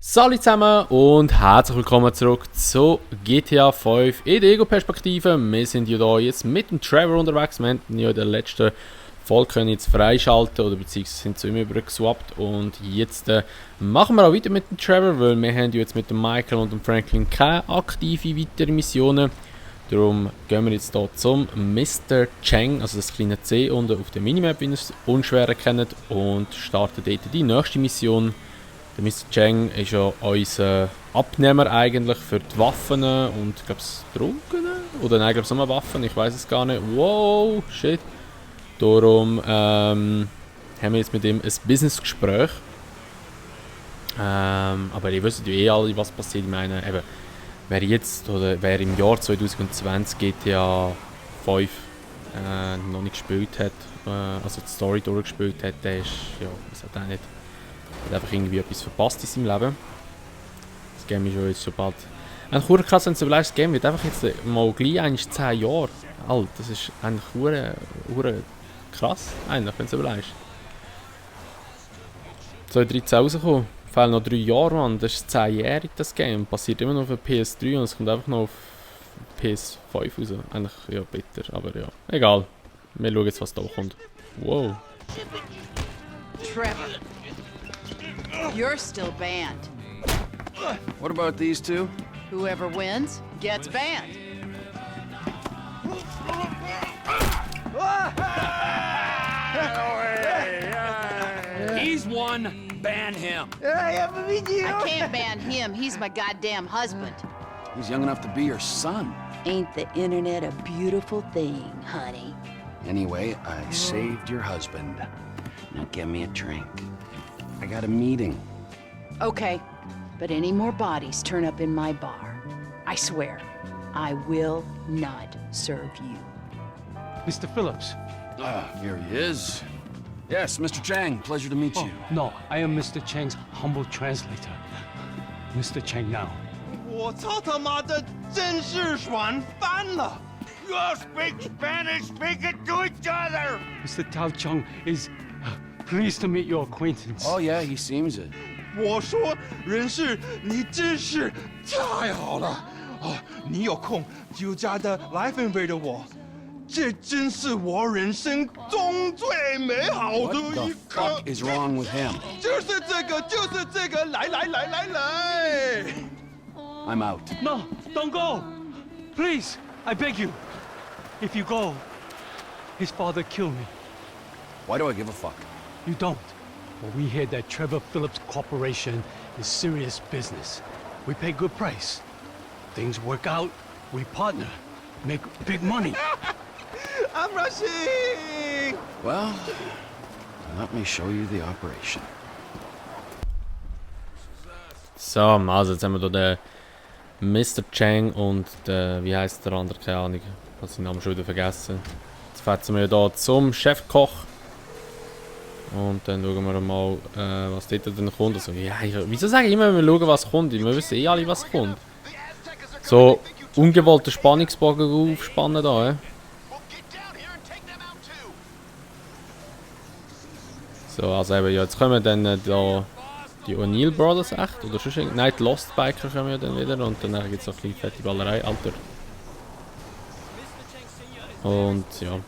Salut zusammen und herzlich willkommen zurück zu GTA 5 in der Ego-Perspektive. Wir sind ja hier jetzt mit dem Trevor unterwegs. Wir haben ja in der letzten Folge können jetzt freischalten oder beziehungsweise sind zu ihm übergeswappt. Und jetzt machen wir auch weiter mit dem Trevor, weil wir haben ja jetzt mit dem Michael und dem Franklin keine aktive weitere Missionen. Darum gehen wir jetzt hier zum Mr. Cheng, also das kleine C unten auf der Minimap, wie ihr es unschwer erkennt, und starten dort die nächste Mission. Der Mr. Cheng ist ja unser Abnehmer eigentlich für die Waffen und ich glaube das Drogen oder nein, ich glaube nur Waffen, ich weiß es gar nicht. Wow, shit. Darum haben wir jetzt mit ihm ein Businessgespräch. Aber ihr wisst ja eh alle, was passiert. Ich meine, eben, wer jetzt oder wer im Jahr 2020 GTA 5 noch nicht gespielt hat, also die Story durchgespielt hat, der ist, ja, was hat er nicht. Hat einfach irgendwie etwas verpasst in seinem Leben. Das Game ist ja jetzt schon bald. Ein kurzer krass, wenn du überlegst, das Game wird einfach jetzt mal gleich eigentlich 10 Jahre alt. Das ist eigentlich hure krass, eigentlich, wenn du überlegst. 2013 rausgekommen, fehlen noch 3 Jahre, Mann. Das ist 10-jährig, das Game. Passiert immer noch auf der PS3 und es kommt einfach noch auf PS5 raus. Eigentlich, ja, bitter, aber ja, egal. Wir schauen jetzt, was da kommt. Wow. Trevor, you're still banned. What about these two? Whoever wins gets banned. He's one, ban him. I can't ban him. He's my goddamn husband. He's young enough to be your son. Ain't the internet a beautiful thing, honey? Anyway, I saved your husband. Now get me a drink. I got a meeting. Okay, but any more bodies turn up in my bar, I swear, I will not serve you. Mr. Phillips. Here he is. Yes, Mr. Chang, pleasure to meet you. No, I am Mr. Cheng's humble translator. Mr. Cheng now. 我操他妈的，真是爽翻了 You all speak Spanish, speak it to each other. Mr. Tao Chung is pleased to meet your acquaintance. Oh, yeah, he seems it. 我说人事，你真是太好了哦！你有空就加的来分配的我，这真是我人生中最美好的 What 一 the 刻。 fuck is wrong with him? 就是这个，就是这个，来来来来来！ I'm out. No, don't go! Please, I beg you. If you go, his father killed me. Why do I give a fuck? You don't. Well, we hear that Trevor Phillips Corporation is serious business. We pay good price. Things work out, we partner, make big money. I'm rushing. Well, let me show you the operation. So, also jetzt haben wir hier den Mr. Cheng und der, wie heißt der andere, keine Ahnung, ich habe seinen Namen schon wieder vergessen. Jetzt fahren wir hier zum Chefkoch. Und dann schauen wir mal, was dort dann kommt. Also, ja, wieso sage ich immer, wir schauen, was kommt? Wir wissen eh alle, was kommt. So, ungewollter Spannungsbogen aufspannen da, So, also eben, ja, jetzt kommen dann da die O'Neill Brothers echt, oder sonst irgendwie? Nein, die Lost Biker kommen ja dann wieder und dann gibt es noch eine kleine fette Ballerei, Alter. Und ja.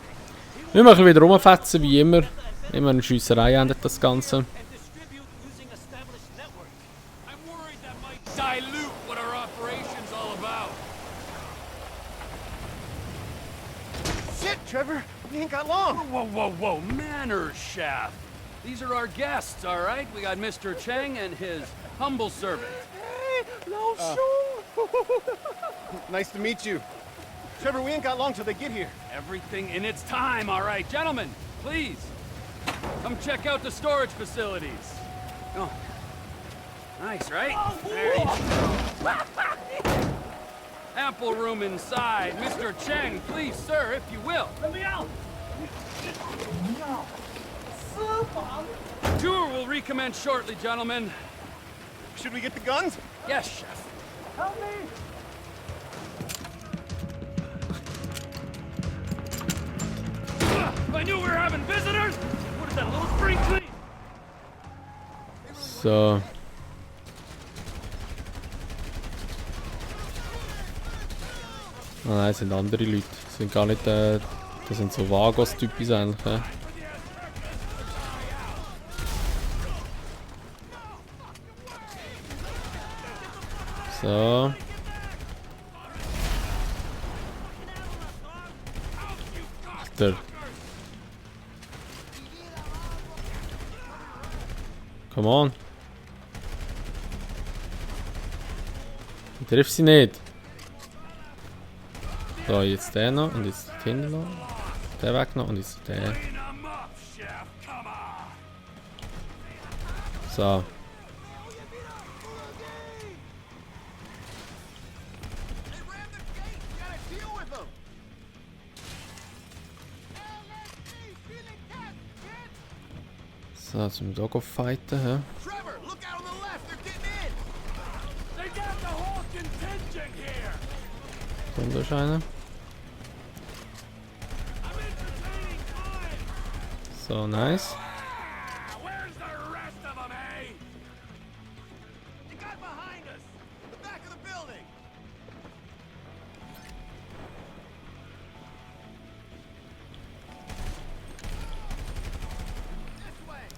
Wir machen wieder rumfetzen, wie immer. Immer eine Schiesserei endet das Ganze. I'm worried that might dilute what our operation's all about. Shit, Trevor, we ain't got long. Whoa, whoa, whoa, manners, chef. These are our guests, all right? We got Mr. Cheng and his humble servant. Hey, Lao Shun. Nice to meet you. Trevor, we ain't got long till they get here. Everything in its time, all right? Gentlemen, please, come check out the storage facilities. Oh, nice, right? There you go. Ample room inside. Mr. Cheng, please, sir, if you will. Let me out! Tour will recommence shortly, gentlemen. Should we get the guns? Yes, chef. Help me! If I knew we were having visitors, what is that, a little spring clean? So. Ah nein, das sind andere Leute. Das sind gar nicht, das sind so Vagos-Typis eigentlich. Ja. So. Alter. Come on. Ich triff sie nicht. So, jetzt der noch und jetzt hinten noch. Der weg noch und jetzt der. So. So, jetzt müssen wir hier fighten. Hä? Trevor, look out on the left. They're getting in. They got the whole contingent here. So, da ist einer. So, nice. Where's the rest of them, eh? They got behind us. The back of the building.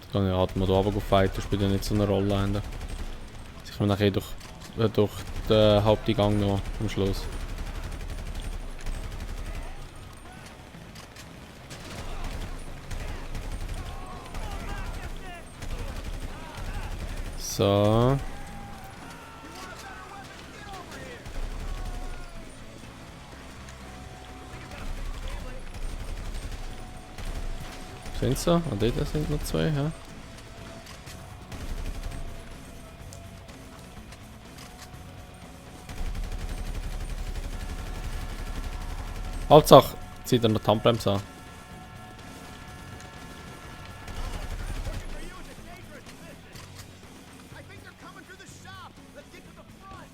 Ich kann ja halt mal da runter fighten, spielt ja nicht so eine Rolle. Ende. Ich komme nachher durch den Haupteingang noch am Schluss. So. Sind sie? Und dort sind noch zwei, ja. Hauptsache, zieht er noch die Handbremse an. I think they're coming through the shop. Let's get to the front.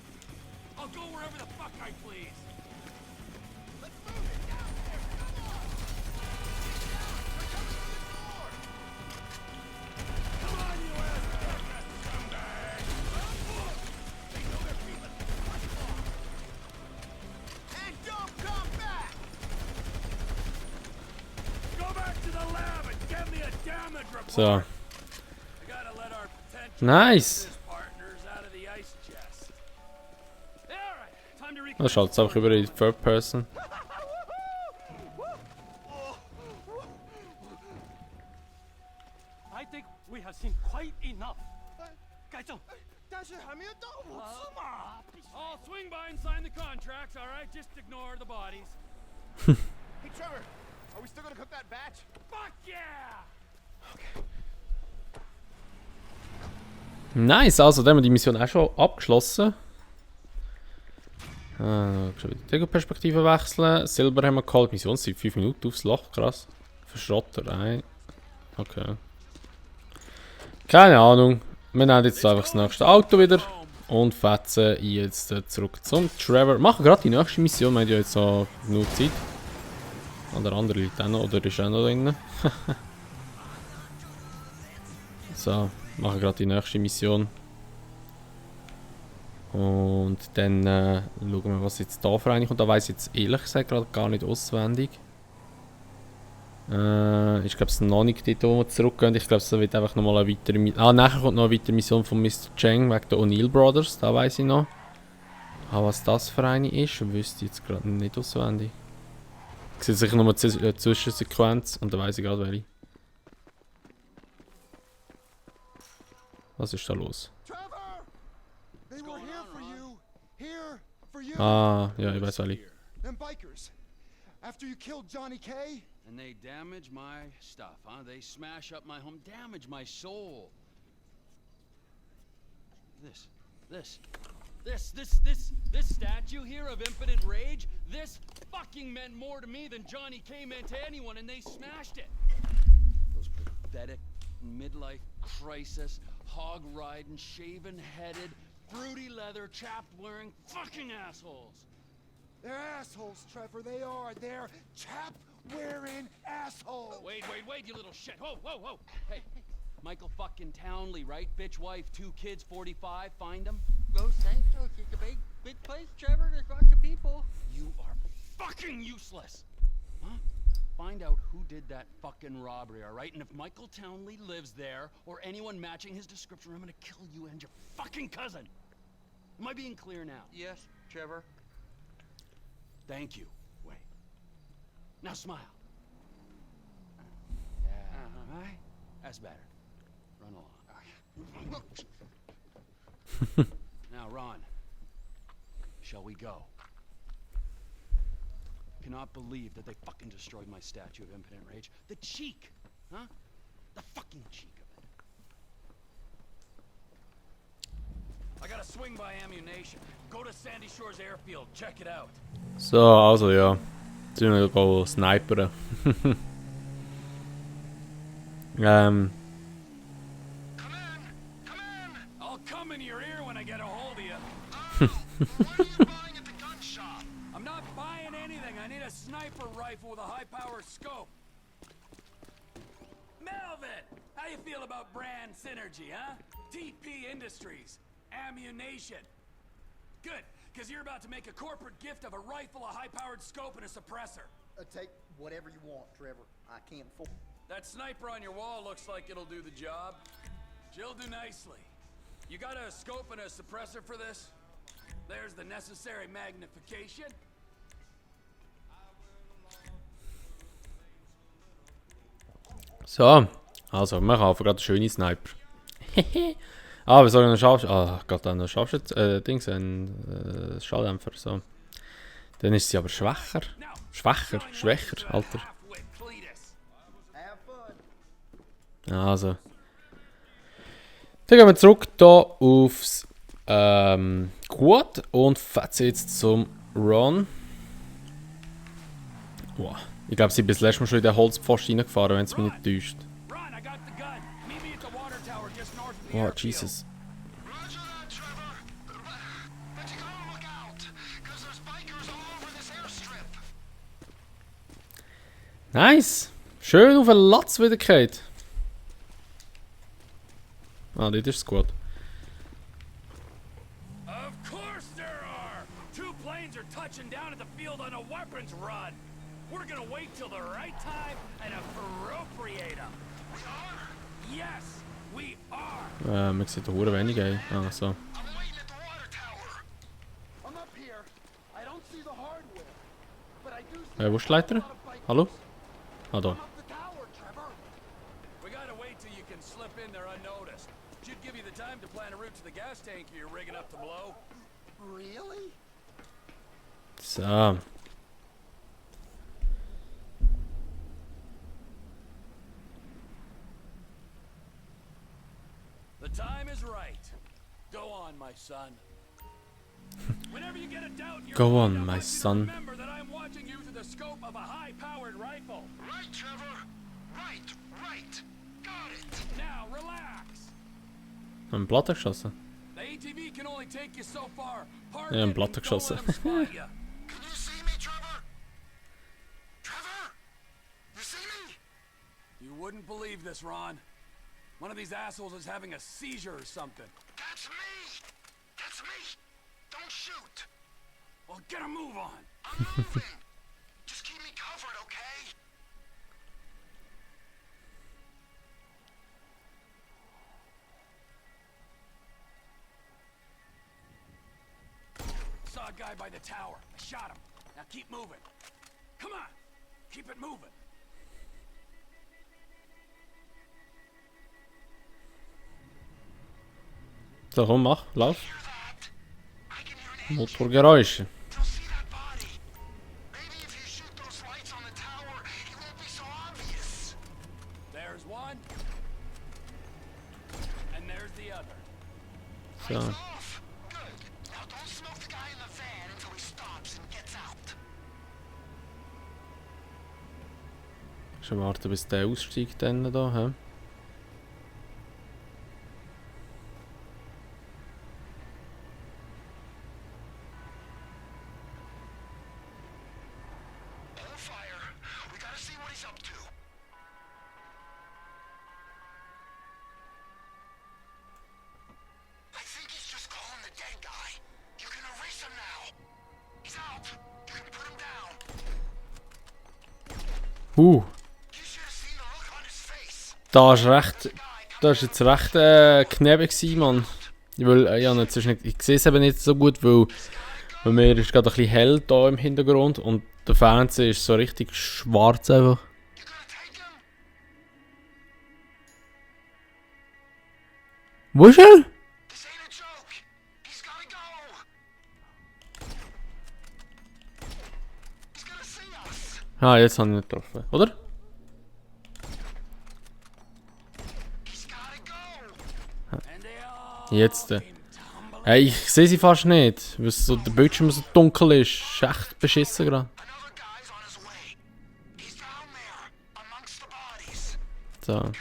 I'll go wherever the fuck I please. Let's move it down there. Come on. They're coming through the door. Come on, you ass scumbag! They know they're feeling much more. And don't come back. Go back to the lab and get me a damage report. So. We gotta let our potential Nice! business partners out of the ice chest. Yeah, all right. Time to Das schaut jetzt einfach über die Third Person. I think we have seen quite enough. 该正，但是还没有到5次嘛。 I'll swing by and sign the contracts, all right? Just ignore the bodies. Hey Trevor, are we still gonna cook that batch? Fuck yeah! Nice, also dann haben wir die Mission auch schon abgeschlossen. Schon wieder die Ego-Perspektive wechseln. Silber haben wir geholt. Missionszeit 5 Minuten aufs Loch, krass. Verschrotter ein. Okay. Keine Ahnung. Wir nehmen jetzt einfach das nächste Auto wieder und fetzen jetzt zurück zum Trevor. Machen gerade die nächste Mission, wir haben ja jetzt noch genug Zeit. Oder andere Leute auch noch, oder ist auch noch drin. So, machen gerade die nächste Mission. Und dann schauen wir, was jetzt da für eine kommt. Da weiss ich jetzt ehrlich gesagt gerade gar nicht auswendig. Ich glaube, es noch nicht dort, wo wir zurückgehen. Ich glaube, es wird einfach nochmal eine weitere Mission. Ah, nachher kommt noch eine weitere Mission von Mr. Cheng wegen der O'Neill Brothers. Da weiss ich noch. Aber was das für eine ist, wüsste ich jetzt gerade nicht auswendig. Ich sehe sicher nochmal eine Zwischensequenz und dann weiss ich gerade welche. Was ist da los? Trevor! They were here for you. Here for you. Ah, ja, ich weiß welche. Them bikers. After you killed Johnny K. And they damage my stuff, huh? They smash up my home, damage my soul. This statue here of impotent rage, this fucking meant more to me than Johnny K meant to anyone, and they smashed it. Those pathetic midlife crisis, hog-riding, shaven-headed, fruity leather, chapped-wearing fucking assholes. They're assholes, Trevor. They are. They're chap-wearing assholes. Wait, you little shit. Whoa. Hey, Michael fucking Townley, right? Bitch wife, 2 kids, 45, find him? Los Santos is a big place, Trevor. There's lots of people. You are fucking useless. Huh? Find out who did that fucking robbery, all right? And if Michael Townley lives there or anyone matching his description, I'm gonna kill you and your fucking cousin. Am I being clear now? Yes, Trevor. Thank you. Wait. Now smile. Yeah. All right. That's better. Run along. Now, Ron. Shall we go? Cannot believe that they fucking destroyed my statue of impotent rage. The cheek! Huh? The fucking cheek of it. I gotta swing by ammunition. Go to Sandy Shores Airfield. Check it out. So, also ja. Jetzt müssen wir go snipern. I'll come in your ear when I get a hold of you. What are you buying at the gun shop? I'm not buying anything. I need a sniper rifle with a high-power scope. Melvin, how you feel about brand synergy, huh? TP Industries, ammunition. Good, because you're about to make a corporate gift of a rifle, a high-powered scope, and a suppressor. Take whatever you want, Trevor. I can't afford. That sniper on your wall looks like it'll do the job. She'll do nicely. You got a scope and a suppressor for this? There's the necessary magnification. So, also, wir kaufen gerade einen schönen Sniper. Ah, wir sagen, gerade einen Dings, einen Schalldämpfer, so. Dann ist sie aber schwächer. Schwächer, Alter. Have fun. Also. Dann gehen wir zurück hier aufs Quad und fahren jetzt zum Ron. Wow. Ich glaube, sie sind bis letztes Mal schon in den Holzpfosten reingefahren, wenn es mich nicht täuscht. Ron, I got the gun. Meet me at the water tower just north of the Oh, airfield. Jesus. Roger that, Trevor. But you gotta look out, because there's bikers all over this airstrip. Nice! Schön auf den Latz wieder gefallen. Ah, das ist es gut. Of course there are! Two planes are touching down at the field on a weapons run. We're gonna wait till the right time and appropriate them. We are? Yes, we are. Man sieht hier wenig ein. Ah, so. I'm waiting at the water tower. I'm up here. I don't see the hardware, but I do see Wo ist die Leiter? Hallo? Ah, da. up the tower, Trevor. We gotta wait till you can slip in there unnoticed. Should give you the time to plan a route to the gas tank you're rigging up to blow. Really? So. The time is right. Go on, my son. Whenever you get a doubt in your Go mind, on, I my want you to son. Remember that I'm watching you through the scope of a high-powered rifle. Right, Trevor. Right. Got it. Now relax. Ein Blatt geschossen. The ATV can only take you so far. Park Ja, ein it Blatt and don't geschossen. let 'em spot ya. Can you see me, Trevor? Trevor? You see me? You wouldn't believe this, Ron. One of these assholes is having a seizure or something. That's me. That's me. Don't shoot. Well, get a move on. I'm moving. Just keep me covered, okay? Saw a guy by the tower. I shot him. Now keep moving. Come on. Keep it moving. So, komm, mach, lauf. Hear that? I can hear an engine. Motorgeräusche. You'll see that body. Maybe if you shoot those lights on the tower, it won't be so obvious. There's one. And there's the other. So. Lights off. Good. Now don't smoke the guy in the van until he stops and gets out. Schon warten, bis der aussteigt dann da, hä? Hold fire. We gotta see what he's up to. I think he's just calling the dead guy. You can erase him now. He's out. You can put him down. Da ist recht. Das ist jetzt recht knebig gewesen, Mann. Weil, ja, nicht, ich sehe es eben nicht so gut, weil bei mir ist gerade ein bisschen hell da im Hintergrund und der Fernseher ist so richtig schwarz einfach. Wo ist er? Ah, jetzt habe ich ihn nicht getroffen, oder? Jetzt. Hey, ich sehe sie fast nicht, weil so der Bildschirm so dunkel ist. Ist echt beschissen gerade. So.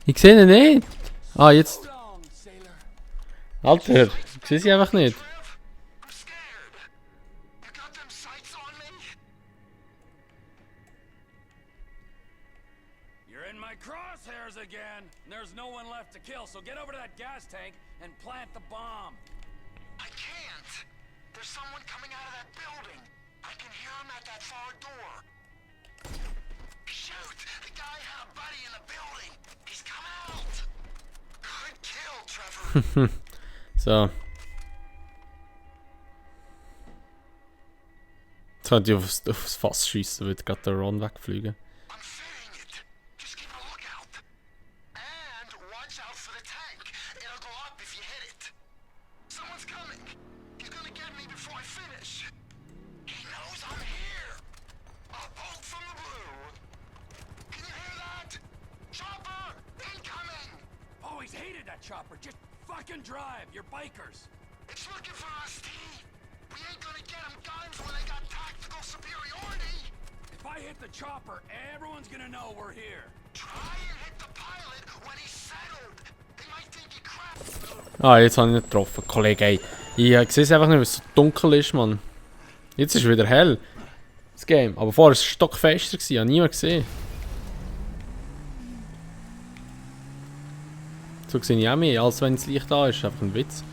Ich sehe ihn nicht. Ah, jetzt. Alter, ich sehe sie einfach nicht. You're in my crosshairs again. There's no one left to kill, so get over to that gas tank and plant the bomb. I can't. There's someone coming out of that building. I can hear him at that far door. Shoot! The guy had a buddy in the building. He's coming out. Good kill, Trevor. So. Jetzt könnte ich aufs Fass schiessen, wird gerade der Ron wegfliegen. I'm feeling it. Just keep a lookout. And watch out for the tank. It'll go up if you hit it. Someone's coming. He's gonna get me before I finish. He knows I'm here. A bolt from the blue. Can you hear that? Chopper! Incoming! Oh, he's hated that chopper. Just fucking drive. You're bikers. It's looking for us, T. We ain't gonna get them guns when they got tactical superiority. If I hit the chopper, everyone's gonna know we're here. Try and hit the pilot when he's settled. They might think you crap. Ah, jetzt habe ich nicht getroffen, Kollege. Ey. Ich sehe es einfach nicht, weil es so dunkel ist, Mann. Jetzt ist es wieder hell. Das Game. Aber vorher war es stockfester, ich habe niemand gesehen. So sehe ich auch mehr, als wenn das Licht da ist. Einfach ein Witz.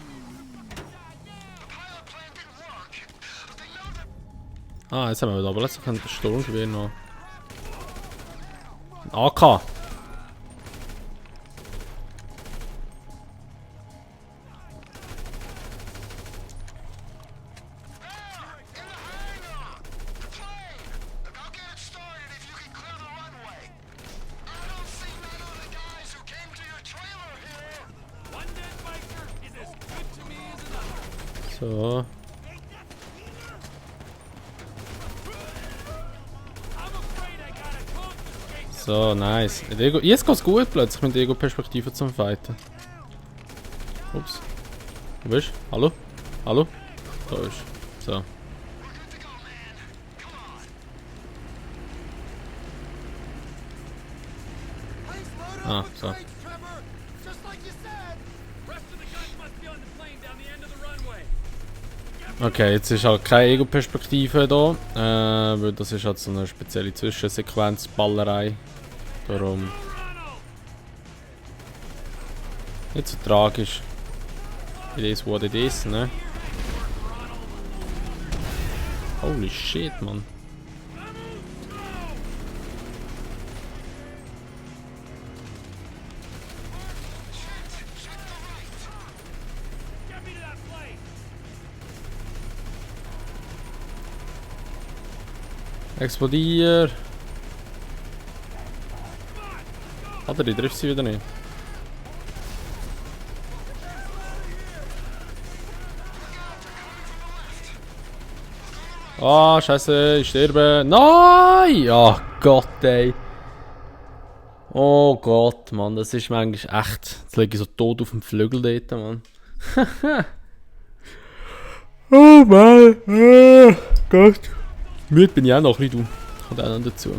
Ah, jetzt haben wir aber letztlich ein Sturmgewehr noch. Ein AK. One dead biker is as good to me as another. So. I'm afraid I gotta confiscate this. So, nice. Jetzt geht es gut plötzlich mit der Ego-Perspektive zum Fighten. Ups. Wo bist du? Hallo? Hallo? Da ist. So. Ah, so. Trevor, just like you said. Rest of the guns must be on the plane down the end of the runway. Okay, jetzt ist halt keine Ego-Perspektive da. Weil das ist halt so eine spezielle Zwischensequenz, Ballerei. Darum. Nicht so tragisch. It is what it is, ne? Holy shit, man. Get me to that plane. Explodier! Alter, ich treffe sie wieder nicht. Ah, scheiße, ich sterbe. Nein! Oh Gott, ey. Oh Gott, Mann, das ist manchmal echt. Jetzt liege ich so tot auf dem Flügel dort, Mann. Oh Mann. Oh Gott. Müde bin ich auch noch ein bisschen, du. Kommt auch noch dazu.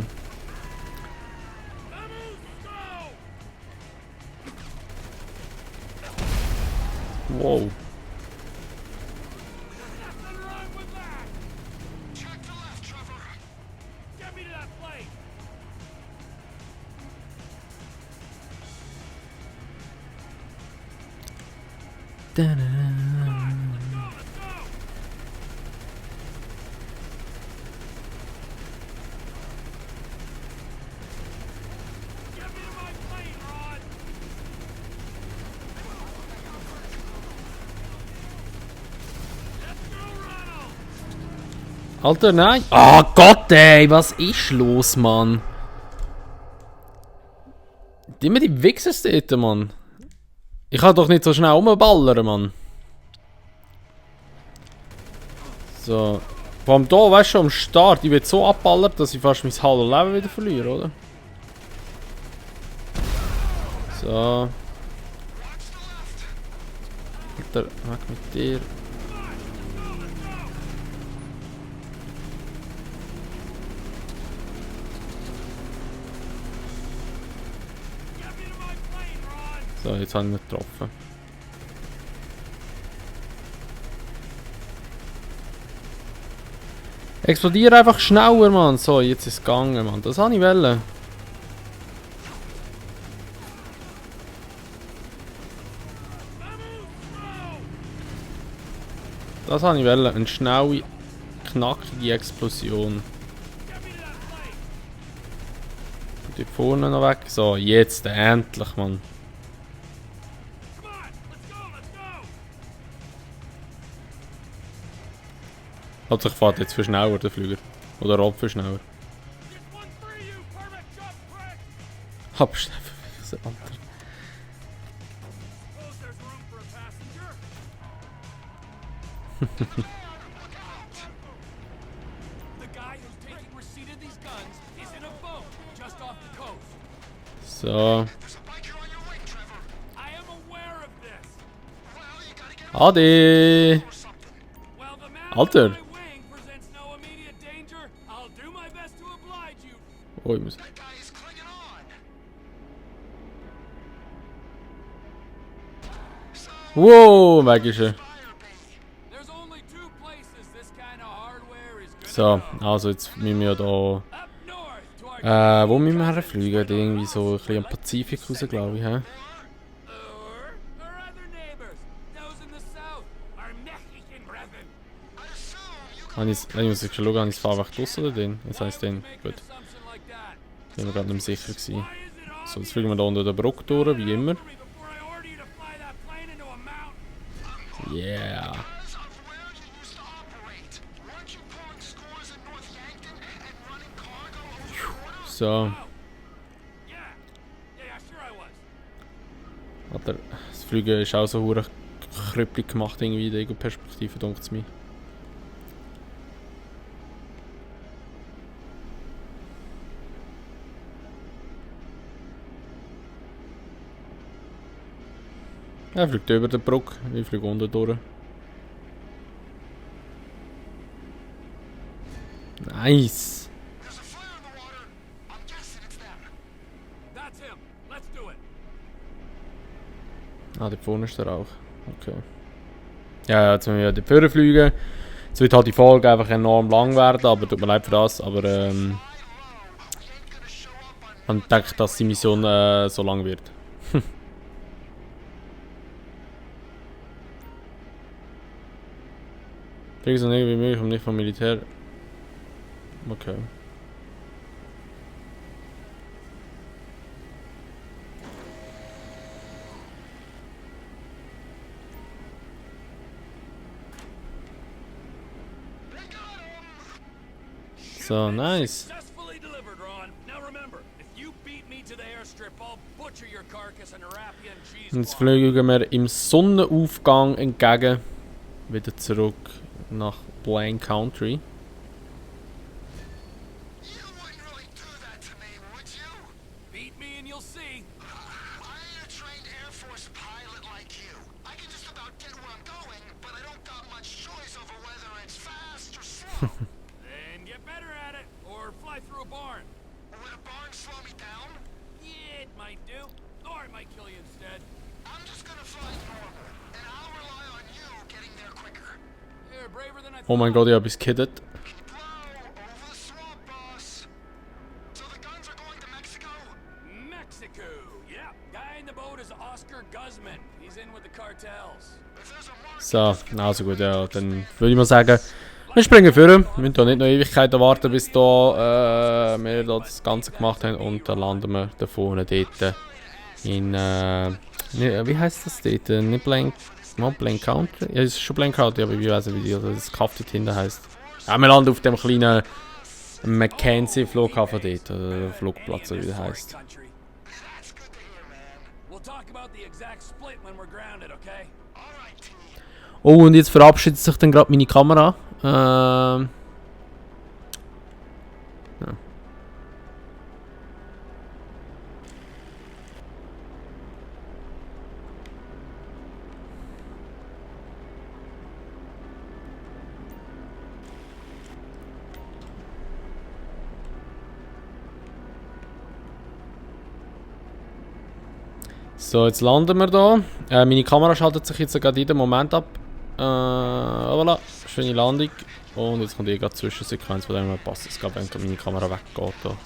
Wow. Check the left, Trevor. Get me to that plane. Alter, nein! Ah, Gott, ey! Was ist los, Mann? Immer die Wichser dort, Mann. Ich kann doch nicht so schnell rumballern, Mann. So. Vor allem hier, weißt du schon, am Start. Ich werde so abballert, dass ich fast mein halbes Leben wieder verliere, oder? So. Alter, weg mit dir. So, jetzt habe ich ihn getroffen. Explodiere einfach schneller, Mann. So, jetzt ist es gegangen, Mann. Das habe ich wollen. Das habe ich wollen. Eine schnelle, knackige Explosion. Und die vorne noch weg. So, jetzt endlich, Mann. Also ich fahre jetzt für schneller, der Flüger. Oder Rob für schneller. Hab schnell verwechselt, Alter. So. Ade! Alter! Oh, ich muss... Wow, weg ist er. So, also jetzt müssen wir da... wo müssen wir herfliegen? Irgendwie so ein bisschen am Pazifik raus, glaube ich, hä? Ich muss schon schauen, habe ich das Fahrwerk draussen oder den? Jetzt heisst den. Gut. Da waren wir gerade nicht mehr sicher gewesen. So, jetzt fliegen wir da unter der Brücke durch, wie immer. Yeah. So. Alter, das Fliegen ist auch so verdammt krüppelig gemacht irgendwie in der Ego-Perspektive, denkt es mir. Er fliegt über die Brücke, ich fliege unten durch. Nice! Ah, da vorne ist der Rauch. Okay. Ja, jetzt müssen wir die Führer fliegen. Jetzt wird halt die Folge einfach enorm lang werden, aber tut mir leid für das. Aber man denkt, dass die Mission so lang wird. Kriege so irgendwie möglich, um nicht vom Militär. Okay. So, nice. Und jetzt fliegen wir im Sonnenaufgang entgegen. Wieder zurück nach Blaine Country. Then get better at it, or fly through a barn. Would a barn slow me down? Yeah, it might do, or it might kill you instead. I'm just gonna fly normal, and I'll rely on you getting there quicker. You're braver than I thought. Oh mein Gott, ich hab es gekiddet. Blow over the swamp, boss. So the guns are going to Mexico? Mexico, yeah. Guy in the boat is Oscar Guzman. He's in with the cartels. If So, also gut, ja, dann würde ich mal sagen, wir springen vor. Wir müssen hier nicht noch Ewigkeiten warten, bis wir da das Ganze gemacht haben. Und dann landen wir da vorne dort in, wie heisst das dort? Nicht Blank Country? Ja, es ist schon Blank Country, aber ich weiß nicht, wie das Kaff dort hinten heisst. Ja, wir landen auf dem kleinen Mackenzie-Flughafen dort, oder Flugplatz, oder wie der heisst. Oh, und jetzt verabschiedet sich dann gerade meine Kamera. Ja. So, jetzt landen wir da. Meine Kamera schaltet sich jetzt gerade in dem Moment ab. Voilà, schöne Landung. Und jetzt kommt gerade Zwischensequenz, von dem passt es gerade, wenn meine Kamera weggeht. Da.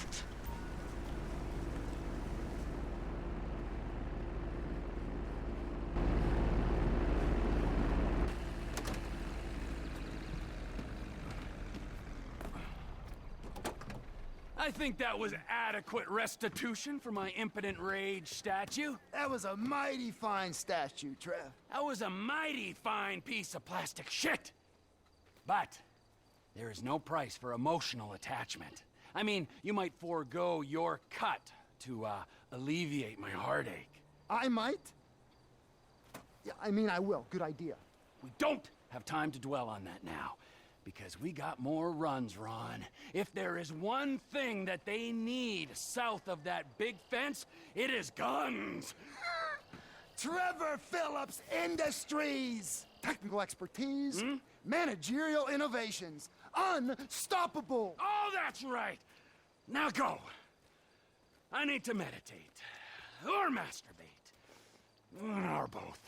I think that was adequate restitution for my impotent rage statue. That was a mighty fine statue, Trev. That was a mighty fine piece of plastic shit. But there is no price for emotional attachment. I mean, you might forego your cut to alleviate my heartache. I might? Yeah, I mean, I will. Good idea. We don't have time to dwell on that now. Because we got more runs, Ron. If there is one thing that they need south of that big fence, it is guns. Trevor Phillips Industries! Technical expertise, managerial innovations, unstoppable! Oh, that's right. Now go. I need to meditate. Or masturbate. Or both.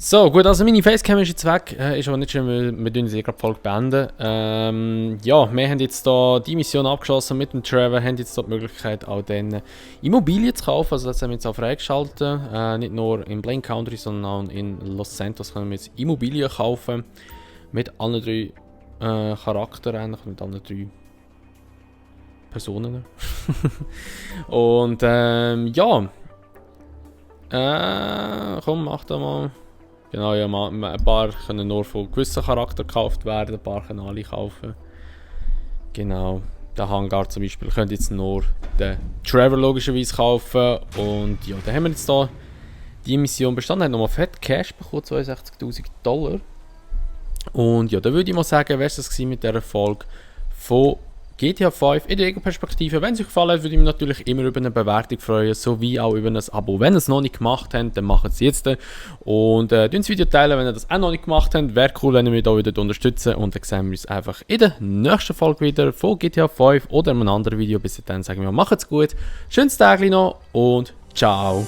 So, gut, also meine Facecam ist jetzt weg. Ist aber nicht schön, wir tun sie gerade die Folge beenden. Ja, wir haben jetzt da die Mission abgeschlossen mit dem Trevor, haben jetzt da die Möglichkeit, auch dann Immobilien zu kaufen. Also das haben wir jetzt auch freigeschaltet. Nicht nur in Blaine Country, sondern auch in Los Santos können wir jetzt Immobilien kaufen. Mit allen 3 Charakteren, mit allen 3 Personen. Und ja. Komm, mach da mal. Genau, ja, ein paar können nur von gewissen Charakteren gekauft werden, ein paar können alle kaufen. Genau, der Hangar zum Beispiel könnt jetzt nur den Trevor logischerweise kaufen. Und ja, dann haben wir jetzt da die Mission bestanden, haben nochmal fett Cash bekommen, $62.000. Und ja, dann würde ich mal sagen, wäre es das mit dieser Folge von GTA 5 in der Ego-Perspektive. Wenn es euch gefallen hat, würde ich mich natürlich immer über eine Bewertung freuen, sowie auch über ein Abo. Wenn ihr es noch nicht gemacht habt, dann macht es jetzt. Und das Video teilen, wenn ihr das auch noch nicht gemacht habt. Wäre cool, wenn ihr mich da wieder unterstützt. Und dann sehen wir uns einfach in der nächsten Folge wieder von GTA 5 oder in einem anderen Video. Bis dahin sagen wir, macht's gut, schönes Tag noch und ciao.